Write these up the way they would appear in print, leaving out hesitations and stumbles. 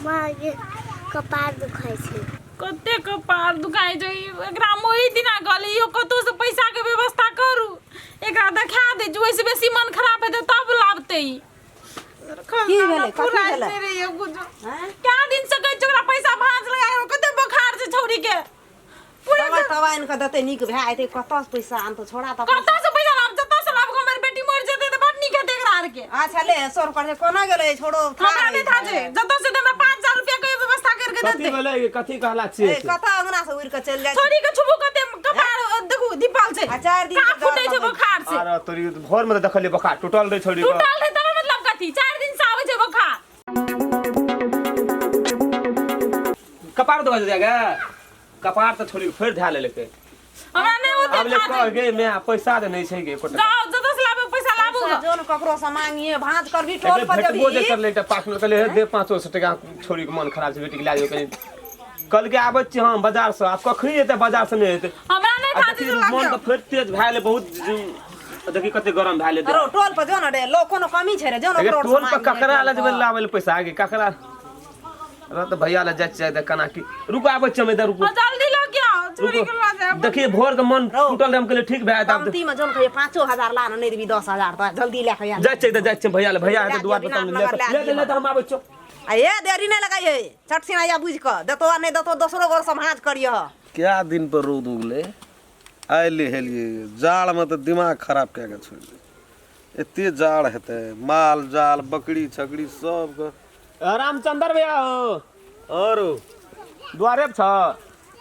माँ कपार दुखाइ छै। कते कपार दुखाइ छै एकरा। हम ओहि दिना कहली यौ, कतहु से पैसा के व्यवस्था करू, एकरा देखा दै छी, ओहिसँ बेसी मन खराब हेतै तब लाबतै ई। की भेलै? कथी भेलै? क्या दिन से कहै छी ओकरा पैसा भाँज लगा के, कते बोखार छै छौरी के। दवाइ तवाइ आनि कऽ देतै, नीक भए जेतै। कतऽ से पैसा आनतौ छोड़ा तऽ? कतऽ से पैसा लाब? जतऽ से लाब, हमर बेटी मरि जेतै तऽ बड़ नीक हेतै एकरा आरके। अच्छा ले, 100 रुपया छै, कोना गेलै छोड़ो। हमरा नहि था छै, जतऽ से हमरा 5000 रुपया के व्यवस्था करके कथी देतै। भेलै? कथी कहला छियै? ए, कतऽ अंगना से उड़ि कऽ चलि जाइ छै? छोरी के छुबू, कते कपार देखू धीपल छै आ 4 दिन का से डर फूटै छै लगै छै। बोखार से। आर तोरी भोर में तऽ देखलियै बोखार टूटल रहै छौड़ी के। टूटल रहै तब मतलब कथी? 4 दिन से आबै छै बोखार। कपार दबा दे गे, कपार तऽ छोड़ी फेर धए लेलकै। हमरा नहि ओते आब ले था कह छै। गे मैं, पैसा तऽ नहि छै गे एको टका। जाओ, जतऽ से लाबू पैसा लाबू पैसा ग। जोन ककरो से मांगिए, भाँज करबी टोल एकरे पर भेटबो जे जबही। करलै तऽ पाँच मिनट कहलियै, हे दे 500 टका, छोड़ीके मन खराब छै, बेटीके लए जेबै कनि। कहलकै आबै छी हम बाजारसँ, आब कखनी एतै बाजारसँ, नहि एतै। हमरा नहि आ था देखी छै मन लाबू। तऽ फेर तेज भए गेलै बहुत, देखी कते गरम भए गेलै। अरो टोल पर जो न रे, लो कोनो कमी छै रे, जो न अगे ओकरो से टोल पर मांगिए ककरा टोल लए जेबै पर। लाबै लए पैसा आगे ककरा रह तऽ भैया लए जाइ छियै तऽ केना की, रुकू आबै छियै हम इधर, रुकू। हाँ, जल्दी लऽ के आओ छोरी रुकू के लऽ जायब। देखिए भोर के मन रौ। टूटल रहै, हम कहलियै ठीक भए जायत आब। कमती में जोन कहिए 5000 ला न, नहि देबी 10,000 तऽ जल्दी लए कऽ आ। जाइ छियै तऽ जाइ छियै भैया लए, भैया हेतै लए दुआर पर दियौ, तब बिना ले नगर लए ले दियौ। ले तऽ हम आबै छियौ। आ ए देरी नहि लगाइए, चट सिना या बुझि कऽ देतो आ नहि देतो दोसरो घर से भाँज करियह। क्या दिन पर रौद उगलै, आइ नहेलियै। जाड़मे तऽ दिमाग खराब कए कऽ छोड़ि देलै। एते जाड़ हेतै, माल जाल बकरी छकरी सबके। रामचंद्र भैया हो। और दुआरे पर छ?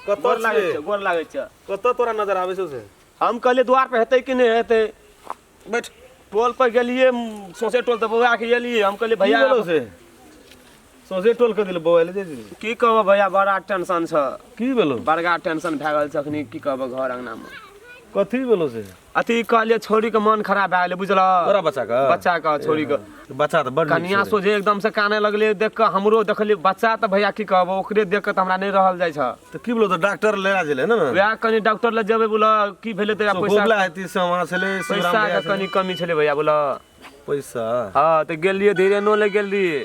कतऽ गोर लागै छियै? छै, गोर लागै छै। कतऽ तोरा नजर आबै छौ से? हम कहलियै दुआर पर हेतै कि नहि हेतै। बैठ। टोल पर गेलियै, सौंसे टोल तऽ बौआ के एलियै। हम कहलियै की भैया भेलौ से? सौंसे टोल के दिल बौआ ले जाइ छी। की कहबऽ भैया, बड़ा टेंशन छ। की भेलौ? बड़का टेंशन भए गेल छै अखनी, की कहबऽ घर अंगना मे। कथी भेलौ से? अथी कहलियै छौड़ी के मन खराब भए गेलै, बुझल? तोरा बच्चा के? बच्चा के, छौड़ी के। बच्चा तऽ बड़ नीक कनिया छै रे। सोझे एकदम से काने लगलै देख कऽ, हमरो देखलियै बच्चा तऽ भैया की कहबो, ओकरे देख कऽ तऽ हमरा नहि रहल जाइ छै। तऽ की भेलौ? तऽ डॉक्टर ले गेलै ने? वएह कनि डॉक्टर लग जेबै बोल, की भेलै तऽ पैसा गोबला हेती से वहाँ छलै शिवराम पैसा भैया के कनि कमी छलै भैया बोल। पैसा? हँ, तऽ गेलियै धीरेनो लग गेल रहियै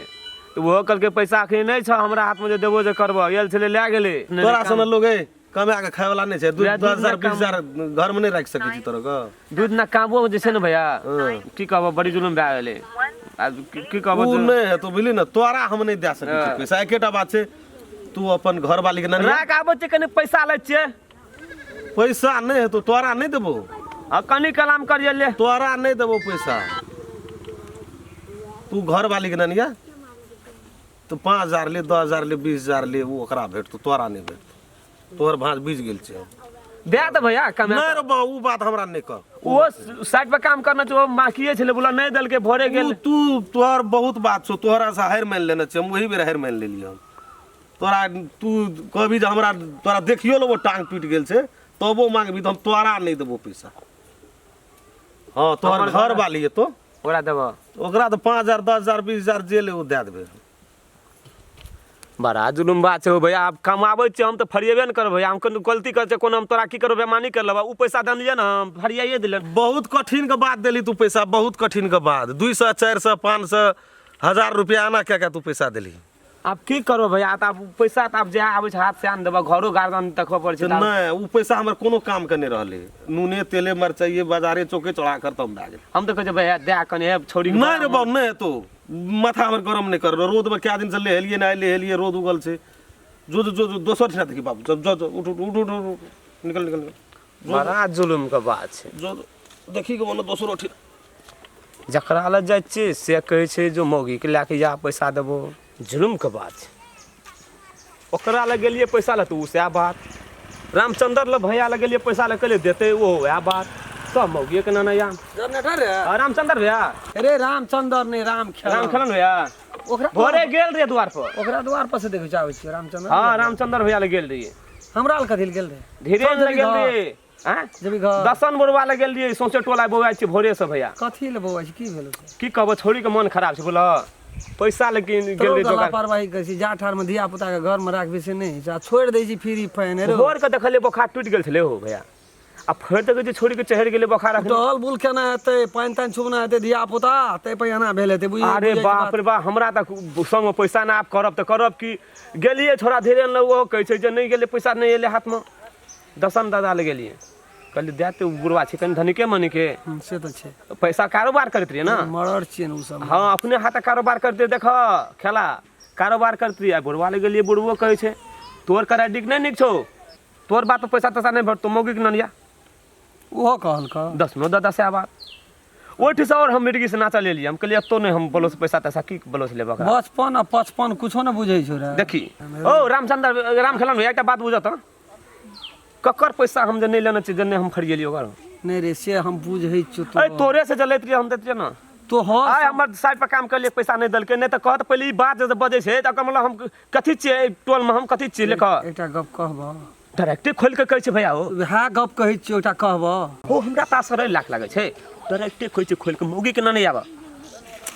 तऽ ओहो कहलकै पैसा अखनी नहि छ हमरा हाथमे जे देबो जे करबऽ, गेल छलै लए गेलै। तोरा सन लोग है कमा के खाय वाला नहीं छै। दू वएह दस दूध हजार ना 20 हजार घर में नहीं राखि सकै छी तोरा के। दूध ना काबो जे छै ने भैया, की कहबो, बड़ी जुलुम भए गेलै आ की की कहबो। उ नहीं है तो बुझली ने, तोरा हम नहीं दे सकै छी पैसा। एकेटा बात छै, तू अपन घर वाली के ननिया राख, आबै छै कनि पैसा लै छियै। पैसा नहीं है तो तोरा नहीं देबो। आ कनि कलाम करियै ले। तोरा नहीं देबो पैसा। तू घर वाली के ननिया तो 5000 ले, 10,000 ले, 20,000 ले, ओ ओकरा भेटतो, तोरा नहीं भेटतो। तोहर भाँज बुझि गेल छै। दए दे भैया कमे। नहीं रे बा, उ बात हमरा नहीं कह। ओहो साइड पर काम करना छै, ओ बाकिए छलै बोला, नहि देलकै, भोरे गेल। उ तू तोहर बहुत बात छौ, तोहरा से हारि मानि लेने छियै हम, ओही बेर हारि मानि लेलियै हम तोरा। तू कहबी जे हमरा तोरा देखियो लेबो, टांग टूटि गेल छै तबो मांगबी तऽ हम तोरा नहि देबो पैसा। हँ, तोहर हमर घर वाली हेतौ ओकरा देबऽ। ओकरा तऽ 5000, 10,000, 20,000 जे ले ओ दए देबै। बड़ा जुलुम बात छै हौ भैया। आब कमाबै छियै हम तऽ फरिएबे ने करबै भैया। हम कोनो गलती करै छियै कोनो? हम तोरा की करबै, बेमानी कर लेबै? ओ पैसा देलियै ने, हम फरियाइए देलियै। बहुत कठिन के बात देली तू पैसा, बहुत कठिन के बात। 200, 400, 500, 1000 रुपया आना क्या क्या तू पैसा देली। आब की करबै भैया, तऽ आब पैसा तऽ आब जे आबै छै हाथ से आन देबै, घरो गार्जियन देखबऽ पड़ै छै तऽ नहि, ओ पैसा हमर कोनो काम के नहि रहलै। नूने तेले मरचाइए बाजारे चौके चौड़ा खतम भए गेलै। हम तऽ कहै छियै भैया दए कनि, हे छौड़ी। नहि रे बाबू, नहि हेतौ। माथा हमर गरम नहि कर। रौदमे कए दिनसँ नहेलियै नहि नहेलियै, रौद उगल छै। जो जो जो जो दोसर ठिना देखी बाबू, जो जो जो, उठ उठ उठ उठ उठ, निकल निकल निकल। बड़ा जुलुम के बात छै। जो जो, देखी के बोलो दोसरो ठिना। जकरा लग जाइ छियै से कहै छै जो मौगीके लए कऽ जा, पैसा देबो। जुलुमके बात छै। ओकरा लग गेलियै पैसा लए तऽ ओ सएह बात, रामचन्द्र लग भैया लग गेलियै पैसा लए, कहलियै देतै, ओहो वएह बात, सब मौगिएके नाना या। जनरेटर रे। आ, रामचन्द्र भैया। अरे रामचंद्र नहीं, राम खेलन। राम खेलन भैया। ओकरा भोरे गेल रहियै द्वार पर। ओकरा द्वार पर से देखै छै, आबै छियै रामचंद्र। हँ, रामचन्द्र भैया लग गेल रहियै। हमरा लग कथी लए गेल रहे? धीरे चल लग जेबही गेल घर। रहियै आँय? जेबही घर? दसन बरुआ लग गेल रहियै, सौंसे टोला बौआइ छियै भोरे से भैया। कथी लए बौआइ छै? की भेल से? की कहबो, छौड़ी के मन खराब छै बोल, पैसा लेकिन गेल तोरो रहियै तऽ जोगाड़। लापरवाही करै छी। जा ठारमे धिया पुताके घरमे राखबी से नहि होइ छै, आ छोड़ि दै छी फ्री फाइन रे। भोर के देखलियै बोखार टूटि गेल छलै हो भैया। आ फेर देखै छियै छोड़ि के चढ़ि गेलै बोखार अखनी। टहल बुल केना हेतै पानि तानि छुबना हेतै धिया पुता ताहि पर एना भेल हेतै बुझ अरे बुझै के बाप बात। रे बाप, हमरा तऽ संगमे पैसा नहि, आब करब तऽ करब की। गेलियै छोड़ा धीरे लग, ओहो कहै छै जे नहि गेलै, पैसा नहि एलै हाथमे। दसम दादा लग गेलियै, कहलियै दए तऽ बुढ़वा छै कनि धनिके मनिके, से तऽ छै, पैसा कारोबार करैत रहियै ने, मरड़ छियै ने ओ सब। हँ, अपने हाथे कारोबार करते, देख खेला कारोबार करैत रहियै। आ बुढ़वा लग गेलियै, बुढ़बो कहै छै तोहर क्रेडिट नहि नीक छौ, तोहर बात पर पैसा तैसा नहि भेटतौ, मौगीके ननिया। ओहो कहलकौ? दसनो दादा सएह बात। ओहिठामसँ आओर हम मिर्गीसँ नाचऽ लेलियै, हम कहलियै एतौ नहि, हम बोलो पैसा तैसा की बोलो लेबऽ ओकरा। बचपन आ पचपन कुछो नहि बुझै छौ रे। देखी ओ रामचंद्र राम खेलन भैया, एकटा बात बुझऽ तऽ, ककर पैसा हम जे नहि लेने छी, जे नहि हम फरिएलियै ओकर? नहि रे, से हम बुझै छियौ। अरे तोरे से जे लैत रहियै हम दैत रहियै ने तोहर। आइ हमर साइड पर काम करलियै, पैसा नहि देलकै, नहि तऽ कहत पहिले ई बात जे बजै छै तऽ ओकर मतलब हम कथी छियै एहि टोलमे, हम कथी छियै लेखक? एकटा गप कहबऽ? डायरेक्टे खोलि कऽ कहै छै भैया ओ। वएह गप कहै छियौ, एकटा कहबऽ? ओ हमरा तऽ असर लाख लागै छै, डायरेक्टे कहै छै खोलि कऽ मौगीके ने आबऽ।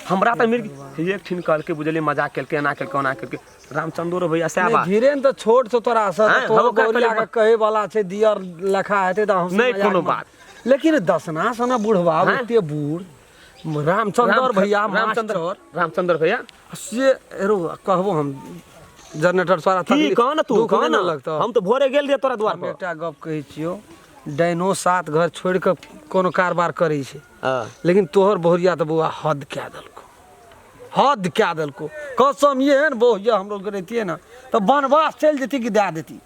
हमरा तऽ मिर्गी एक ठिन कहलकै, बुझलियै, मजाक केलकै, एना केलकै, ओना केलकै। रामचंद्रो भैया सएह बात। धीरेन तऽ छोट छौ तोरा से, आँय, तोहर हम ओकरा गौरिया के कहलियै- कहै वाला छै, दियर लेखा हेतै तऽ हँसी नहि मजाक कोनो मे। बात। लेकिन दसना सना बुढ़वा आँय? ओते बूढ़ रामचंद्र भैया रामचंद्र मास्टर रामचंद्र भैया से एरो कहबो हम जनरेटर सारा की कह न तू, दुख कह नहि न ने लगतौ। हम तऽ भोरे गेल रहियै तोरा द्वार हम पर। एकटा गप कहै छियौ, डाइनो सात घर छोड़ि कऽ कोनो कारबार करै छै, हँ। लेकिन तोहर बहुरिया तऽ बौआ हद कए देलकौ, हद कए देलकौ कसम। एहन बहुरिया हमरो के रहितियै ने तऽ बनवास चलि जैती कि दए देती।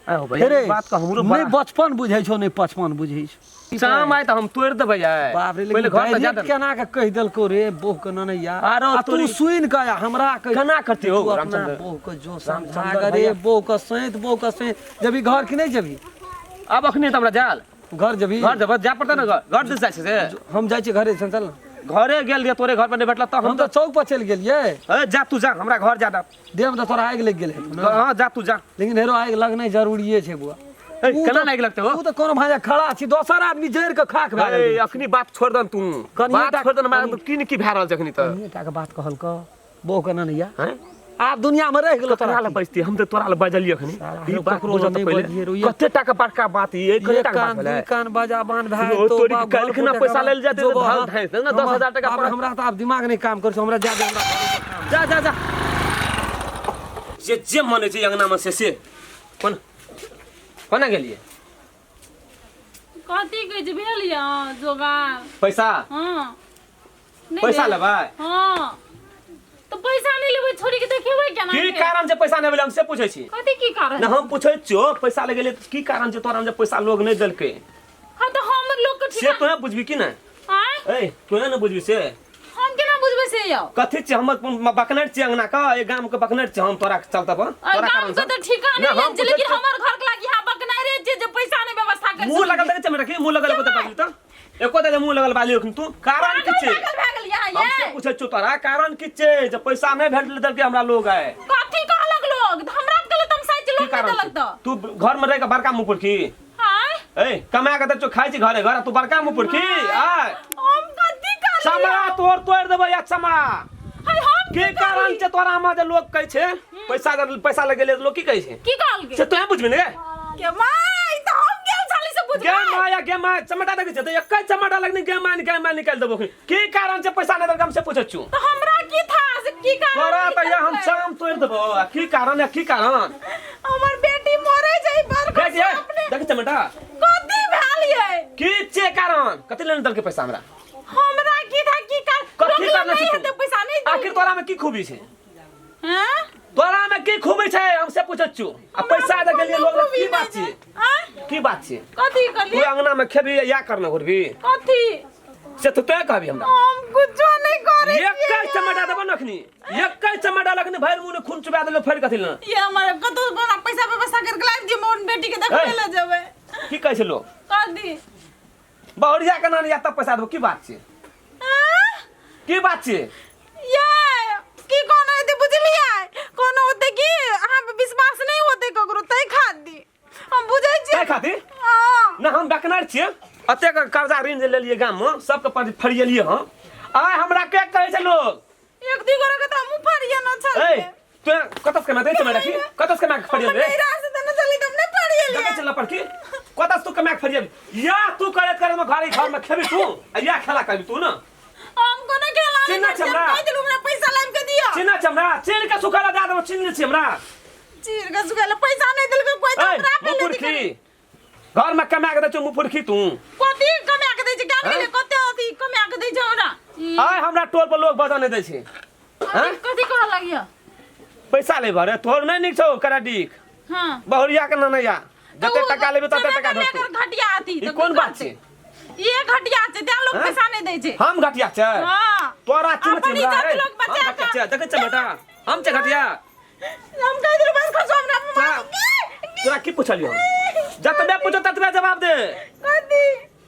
आइ हो भैया, हेरे, ई बात के हमरो नहि बड़ा बचपन बुझै छौ, नहि पचपन बुझै छौ। शाम आइ तऽ हम तोड़ि देबै आइ। बाप रे, पहिले लेकिन घर तऽ जा डायरेक्ट दे ने। केना के कहि देलकौ रे बोह के ननैया? आरो आ तू तोरी- सुनि कऽ आ हमरा कहि केना करती हो तू अपना रामचंद्र? बोह के जो समझा रामचंद्र रे भैया। बोह के सैत, बोह के सैत। जेबही घर कि नहि जेबही? आब अखने तऽ हमरा जायल घर जेबही? घर जेबै, जाय पड़तै ने घर, घर दिस जाइ छै से। हम जाइ छियै घरे, चल चल ने। घरे गेल रहियै, तोरे घर पर नहि भेटल तऽ हम हम तऽ चौक पर चलि गेलियै। ए, जा तू जा, हमरा घर जा दे। देह में तऽ तोरा आगि लागि गेल हेतौ ने? हँ, जा तू जा। लेकिन हेरो आगि लगनाइ जरूरिये छै बुआ। ए, ऊ केना तऽ- लागि लगतै हो? ऊ तऽ कोनो भाँजा खड़ा छी, दोसर आदमी जरि कऽ खाक भए ए, गेल। अखनी बात छोड़ दन तू। कनिये बात टा- छोड़ दन, हमरा की ने की भए रहल छै अखनी तऽ। कनिये टा के बात कहलकौ बोह के ननैया। हैं? आब दुनिया में रहि गेलो तोरा तोरा लए बजती, हम तऽ तोरा लए बजलियै अखनी। साला, ई हेरो बात ककरो बुझऽ तऽ नहि पहिले। बजियै रो, ये- कते टाका बड़का बात ई, कते एक टाका बात कान भेलै? दुई कान बाजा बान भए ओ जेतौ, तोरी बाप, काल्हि घर खुना फूटै पैसा के लेल जेतै तऽ जोबो, धान हाँ। धाँसि देतै ने, 10,000 टाका बाप रे, पड़त। हमरा तऽ आब दिमाग नहि काम करै छै, हमरा जा दे, हमरा जा जा जा, जे जे मन होइ छै अंगनामे से से कोन कोना गेलियै? कथी कहै छै भेल यऽ जोगार? पैसा? हँ, नहि पैसा भेल? लेबै? हँ, तऽ पैसा नहि लेबै छोड़ी के देखेबै केना की के? कारण छै पैसा नहि भेलै, हम से पूछै छी। कथी की कारण? नहि, हम पूछै छियौ, पैसा लए गेलियै तऽ की कारण छै तोरा जे पैसा लोग नहि देलकै? हँ, तऽ हम लोग के से ठिकाना तोहे बुझबी की नहि? आँय? ए, तोहे ने बुझबी से। हम केना बुझबै से यौ? कथी छियै हमर बकनर छियै अंगना के, एहि गाम के बकनर छियै हम तोरा चलते पर, अय, तोरा गाम कारण के से। तऽ ठिकाना नहि, हम नहि छै, पूछै लेकिन छियौ- हमर घर के लागी यहाँ बकनारे छै जे पैसा नहि व्यवस्था कर मुँह लगल देखै छियै हमरा की? मुँह लगल एको तऽ बाजली तऽ एको तऽ मुँह लगल बाजली अखन तू। कारण की छै? पागल भए गेल यहाँ हम से ये। पूछै छियौ तोरा, कारण की छै जे पैसा नहि भेटल देलकै हमरा लोग आइ? कथी कहलक लोग? हमरा कहलक तऽ हम साइज की लोग नहि कारण देलक छै? तऽ तू घर में रह के बड़का मुँह पुरखी? आँय? ए, कमा के तऽ खाइ छी घरे घर, आ तू बड़का मुँह पुरखी आय? हम कथी कहलियै? चमड़ा तोड़ तोड़ देबै या चमड़ा। हाय, हम की कारण छै तोरा मे जे लोग कहै छै पैसा पैसा लग गेलै, लोग की कहै छै? की कहलकै से तोहे बुझबी ने गे? के माय, तऽ हम गेल छली से बुझबै। गे माय या गे माय, चमटा देखै छै तऽ एकै चमटा लगनी गे माय गे माय निकालि देबो। की कारण छै पैसा नहि देलकै, हम से पूछै छियौ। तऽ हमरा की था से की कारण? तोरा की तऽ या हम करबै? चाम तोड़ि देबो। आ की कारण या की कारण? हमर बेटी मरे छै बड़ देख ये, देख चमटा। कथी भेल ये? की छै कारण, कथी लेल देलकै पैसा हमरा? हमरा की था की कारण? कथी लोग करने नहि छै तू? हेतै पैसा नहि आखिर तोरा में की खूबी छै? हैं? तोरा में की खूबी छै, हम से पूछै छियौ। आ पैसा दे गेलियै लोग लग, की बात छै? आँय? की बात छै? कथी तू कहलियै? अंगना में खेबी या करने घुरबी? कथी से तू तोय कहबी हमरा? हम कुछो नहि करै एकै छियै। चमटा देबो नखनी, एकै चमटा लगनी भरि मुँह खून चुबा देलो। फेर कथी लए? ये हमर कतौ बड़ा पैसा व्यवस्था करके लाबि दियौ, मोन बेटी के देखबै ए। लए जेबै। की कहै छै लोग? कथी? बहुरिया के नानी या तब पैसा देबो, की बात छै? आँय? की बात छै? ये की कोनो हेतै बुझलियै, कोनो होतै कि अहाँ पे विश्वास नहि होतै ककरो, तै खातिर हम बुझै छियै। तै खातिर? हँ। ना, हम बकनार छियै? एतेक कर्जा ऋण जे लेलियै गाम में, सबके पर फरिएलियै हम। आइ हमरा के कहै छै लोग? एक दुई गोरा के तऽ हमहूँ फरिये न ए छलियै। तों कतऽ से कमा दै छै हमरा? की कतऽ से कमा के फरिएल रे? नैहरा से तऽ न छली तऽ हम नहि फरिये। देलियै। देखै छै लपड़की कतऽ से तू कमा के फरियाबी या तू करैत करैत में घरे घर में खेबी तू आ या खेला करबी तू ना हम कोनो खेला नहीं चिन्ह करै छियै, छै हमरा। हम कहि देलहुँ हमरा पैसा लाबि के दिअ चिन्ह छै हमरा चीन के सुखा दए देबो चिन्ह छै हमरा चीर के सुखा पैसा नहीं देलकै कोई तऽ ए हमरा पे मुफुरखी घर में कमा के दै छौ मुफुरखी तू कथी कमा के दै छै ज्ञान हैं? गेलै कते अथी कमा के दै छै हमरा ई, आय हमरा टोल पर लोग बजऽ नहि दै छै हैं? कथी कहऽ लगिय पैसा ले भरे तोहर नहि नीक छौ क्रेडिट हाँ बहुरिया के ननैया जते टका लेबे तते टका भेटतौ भेटतौ घटिया अथी ई कोन बात छै ये घटिया छै तें लोग हैं? पैसा नहीं दै छै हम घटिया छै हाँ तोरा चिन्ह अपन छै हमरा, इज्जत ए, लोग बचा हम घटिया कऽ। छै देखै छै बेटा हम छै घटिया हम कहि देलहुँ बस खसो हमरा तोरा तोरा की पुछलियो जतबे पूछो ततबे जवाब दे कथी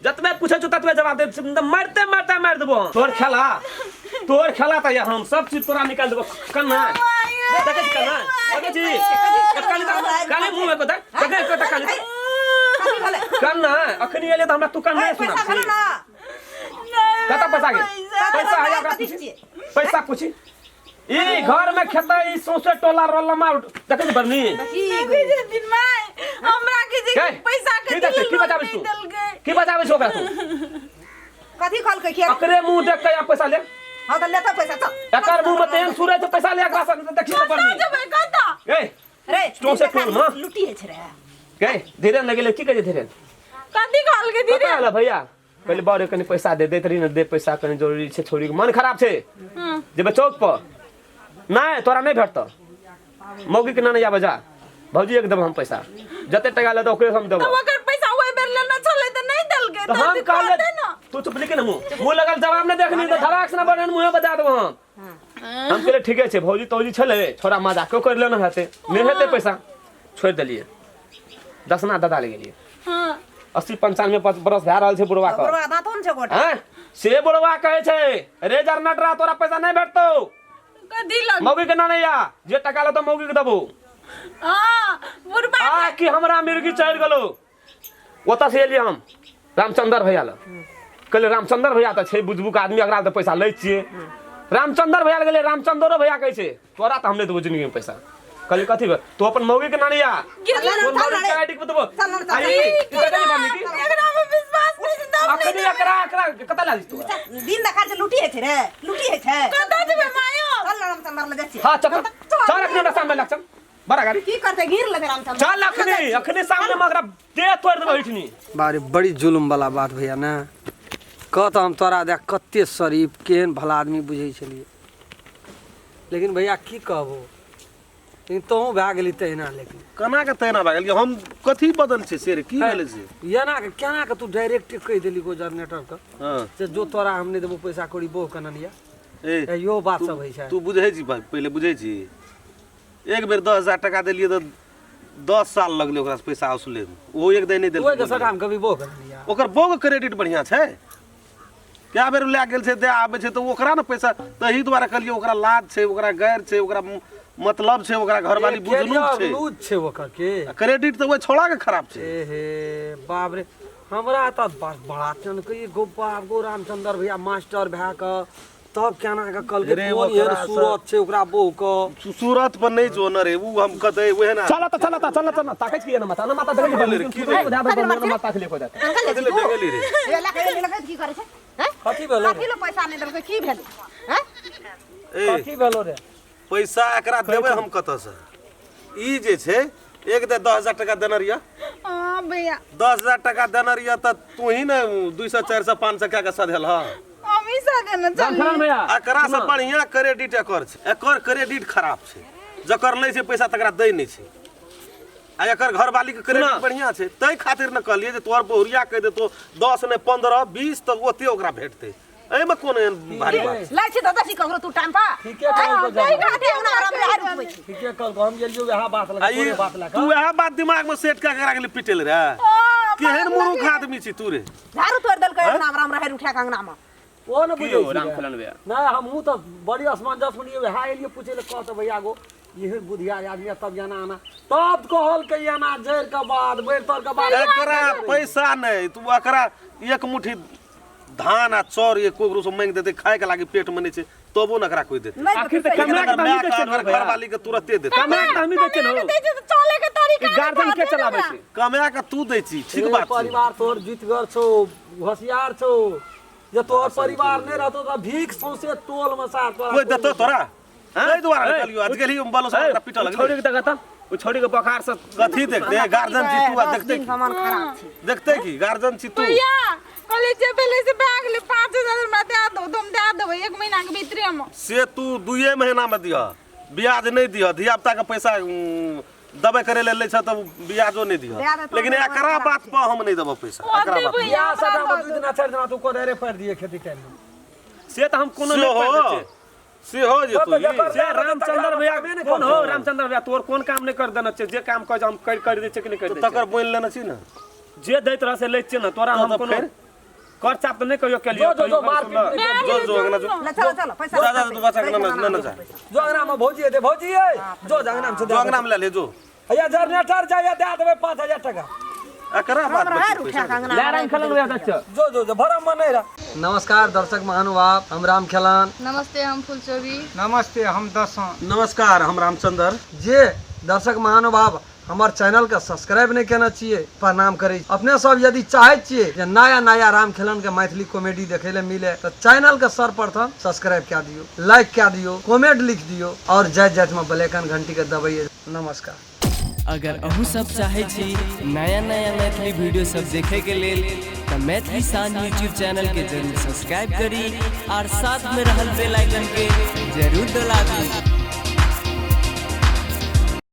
जतबे पूछै छौ ततबे जवाब दे मारते मारते मारि देबो तोहर खेला तऽ हम सब चीज तोरा निकालि देबो कन्ना देखै छी कन्ना देखै छी काली काली मुँह में देख देखै छी काली कथी भेलै कन्ना अखनी एलै तऽ हमरा तू कन्ना ए, सुना पैसा भेलै ना कतऽ पैसा गेल पैसा है ओकरा कथी पूछी छियै? पैसा पूछी ई घर में खेतै ई सौंसे टोला रोल मार देखै छी बरनी देखै छै दिन माय हमरा के जे के? पैसा के की देखतै? दिल की लोग बचाबै नहीं तू? देलकै की बचाबै छौ ओकरा तू कथी कहलकै कि ओकरे मुंह देख के या पैसा ले हाँ तऽ लेतै पैसा चल एकर मुंह में तेहन सूरज छै पैसा ले एकरा से देखी तऽ बरनी जेबै कतऽ ए रे स्टोन से टोल में। लुटी होइ छै रे के धीरे न गेलै की कहै छै धीरे कथी कहलकै कतऽ धीरे एलै भैया कहली बड़े कनि पैसा दे दैत रही ने दे पैसा कनि जरूरी छै छोड़ीके मन खराब छै जेबै चौक पर नहि तोरा नहि भेटतौ मौगीके नेने आबै जा भौजी एक देबो हम पैसा जते टका लेतौ ओकरे हम देबो तऽ ओकर पैसा ओहि बेर लेने छलै तऽ नहि देलकै तऽ हम तऽ कहलियै कहतै ने तू चुप लिखे ने मुँह मुँह लगल जवाब नहि देखनी तऽ धड़ाक से ने बने मुँहे बजा देबो हम हम कहलियै ठीके छै भौजी तौजी छलै छोड़ा मजाको करि लेने हेतै नहि हेतै पैसा छोड़ि देलियै दसना दादा ले गेलियै हँ 80-95 बरस भए रहल छै बुढ़वा के बुढ़वा दाँतो ने छै गोटा हैं से बुढ़वा कहै छै रे जरनटरा तोरा पैसा नहि भेटतौ कथी लग मौगी के ना या जे टका लेतौ मौगी के देबो हँ बुढ़बा आ कि हमरा मिर्गी चढ़ि गेलो ओतऽ से एलियै हम रामचंद्र भैया लग कहलियै रामचंद्र भैया तऽ छै बुझबुक आदमी एकरा तऽ पैसा लै छियै रामचंद्र भैया लग गेलियै रामचंद्रो भैया कहै छै तोरा तऽ हम नहि देबो जिंदगी में पैसा कहलियै कथी भेल तू अपन मौगी के नानी आ चल तोर मौगी के रे। आईडी के देबो चल ना, चल आ, ना। ई, ई देखै छी मम्मी की? एकरा में विश्वास नहीं छै तब अखनी एकरा एकरा कतऽ लए जेतौ तोरा? दिन देखार छै लुटी होइ छै रे लुटी होइ छै कतऽ जेबै मायो चल ना रामचंद्र लग जाइ छियै हाँ चल चल अखनी हमरा सामने लग चल बड़ा गाड़ी की करतै घिर लेतै रामचंद्र चल अखनी अखनी सामने में एकरा देह तोड़ि देबो हिठनी बारे बड़ी जुल्म वाला बात भैया ने कह तऽ हम तोरा देख कते शरीफ केहन भला आदमी बुझै छलियै लेकिन भैया की कहबो लेकिन तोहूँ भए गेली तहिना लेकिन केना के तहिना भए गेल हम कथी बदल छै से रे की भेलै से एना के केना के तू डायरेक्ट कहि देली गो जनरेटर के हँ से जो तोरा हम नहि देबो पैसा कौड़ी बोह के ननिया ए इहो बात सब होइ छै तू बुझै छी भाई पहिले बुझै छी एक बेर 10,000 टका देलियै तऽ 10 साल लगलै ओकरासँ पैसा वसूलैमे ओहो एक दिन नहि ओहि के देलकै सटाम कभी बोह के ननिया ओकर बोग क्रेडिट बढ़िआँ छै कए बेर लए गेल छै दए आबै छै तऽ ओकरा ने पैसा तही दुआरे कहलियै ओकरा लाज छै ओकरा गैर छै ओकरा मतलब छै ओकरा घरवाली बुझनुक छै लूज छै ओकर के क्रेडिट तऽ ओहि छौड़ाके खराब छै ए हे बाप रे हमरा तऽ बड़ा चनकै गो बाप गो रामचंद्र भैया मास्टर भए कऽ तब केना कऽ कहलकै रे कोन एहन ओकरा से- सूरत छै ओकरा बहु कऽ सूरत पर नहि जो न रे उ हम कतै ओहे ना चल त चल त चल चल ताकै छी ना माता ना माता देखै छी की की बुझा दे माता के लिए को जाता अंकल कथी ले बेगली रे ए लए के लए की करै छै हैं कथी भेलो रे कथी ले पैसा नहि देलकै की भेलै हैं ए कथी भेलो रे पैसा एकरा देबै हम कतऽसँ ई जे छै एक दे 10,000 टका देने रहिया हाँ भैया 10,000 टका देने रहिया तऽ तू ही ने 200 400 500 कए के सधेल हँ हम ही देना चल रामचरण भैया एकरा से बढ़िया क्रेडिट एकर छै एकर क्रेडिट खराब छै जकर लै छै पैसा तकरा दै नहि छै आ एकर घरवाली के क्रेडिट बढ़िया छै ताहि खातिर ने कहलियै जे तोहर बहुरिया कहि देतो 10 ने 15 20 तऽ ओते ओकरा भेटतै एहिमे कोन एहन भारी बात छै लै छी तऽ देखी ककरो तू टाइम पर ठीके कहलको नहीं जब खाते अंगना आराम रहा रुकबै छी ठीके कहलको हम गेलियो वएह बात आ लगा ई तोरे बात लगा तू वएह बात दिमाग में सेट कऽ के एकरा गेली पिटेल रे केहन मूर्ख आदमी छी तू रे झाड़ू तोड़ि देलकै अंगना आराम रहे उठा के अंगना में ओ ने बुझै की राम छी खेलन भैया नहीं हमहूँ तऽ बड़ी असमंजस में रहियै वएह एलियै पूछै लए कहत भैया गो एहन बुधियार आदमी तब जाना आना तब कहल के एना जड़ के बाद बैर तर के बाद एकरा पैसा नहीं तू एकरा एक मुट्ठी धान आ चाउर एक ककरो से मांगि देतै खायके लागी पेट में नहीं छै तबो न एकरा कोई देतै। नहीं आखिर देतै, तऽ सही कमा बात। के माय हमही दै के छियै ने अगर भैया। घरवाली के तुरते देतै। कमा के हमही दै छियै ने। कमा के दै छै तऽ चले के तरीका ई गार्जियन के चलाबै छै? कमा के तू दै छी, ठीक बात छै। परिवार तोहर जीतगर छौ, होशियार छौ, जे तोहर परिवार नहि रहतौ तऽ भीख सौंसे टोल में सार तोरा। कोई देतौ तोरा? ताहि दुआरे ए, निकलियो आज गेली बालो सब ओकरा पीटऽ लगलै। छोड़ी के देखत ओ छोड़ी के बोखार से कथी देखते? गार्जियन छी तू आ 10 देखते दिन की? से मन खराब छै। देखते की? गार्जियन छी तू। भैया, कहले जे पहले से भए गेलै, 5000 हमरा दए दो तऽ हम दए देबै 1 महीना के भीतरे मे। से तू 2 महीना में दिह, ब्याज नहीं दिह। धिया पुता के पैसा दबे करे ले लै छ तऽ ब्याजो नहीं दिह। दए देतौ लेकिन तऽ एकरा मन खराब बात पर हम नहीं देबो पैसा। ओ एकरा बात देबै। पर। बियाह सटा में 2 दिना 4 दिना तू कोदारे पारि दिए खेती टाइम में। से तऽ हम कोनो नहीं सेहो पाइ दै छियै। सेहो जे तू ई। से रामचंद्र भैया कोन हो? रामचंद्र भैया तोर कोन काम नहीं कर देना छै? जे काम कहै छै हम कर कर दै छियै कि नहीं कर दै तकर छियै? बोनि लेने छी ने। जे दैत रह से लै छियै ने तोरा। तऽ हम तऽ कोनो फेर? कर चाप तऽ नहीं कहियो केलियो। जो, जो, कहियो जो, मारपीट सुनलक। नहि भए जो गेलै, जो अंगना जो। ले चलो चलो, पैसा जा जा तू बच्चा के न न जा। जो अंगना में भौजी हेतै, भौजी यै, जो अंगना में छै। जो अंगना में ले ले जो। हैया जनरेटर जाइए, दए देबै 5000 टका। एकरा बात हम रहै पर उठा पैसा के अंगना ले में राम खेलन भैया दै छियै। जो जो जो, भरम में नहीं रह। नमस्कार दर्शक महानुभाव, हम राम खेलन। नमस्ते, हम फुलचोबी। नमस्ते, हम दसों। नमस्कार, हम रामचंद्र। जे दर्शक महानुभाव हमर चैनल के सब्सक्राइब नहीं केने छियै, प्रणाम करै छी। अपने सब यदि चाहै छियै जे नया नया राम खेलन के मैथिली कॉमेडी देखै ले मिले तऽ चैनल के सर्वप्रथम सब्सक्राइब कए दियौ, लाइक कए दियौ, कमेंट लिख दियौ और जाइत जाइत में बेल आइकन घंटी के दबैयै। नमस्कार। अगर अहूँ सब चाहै छी नया नया मैथिली वीडियो सब देखे के लेल तऽ मैथिली शान यूट्यूब चैनल के जरूर सब्सक्राइब करी और साथ में रहल बेल आइकन के जरूर दबा दी।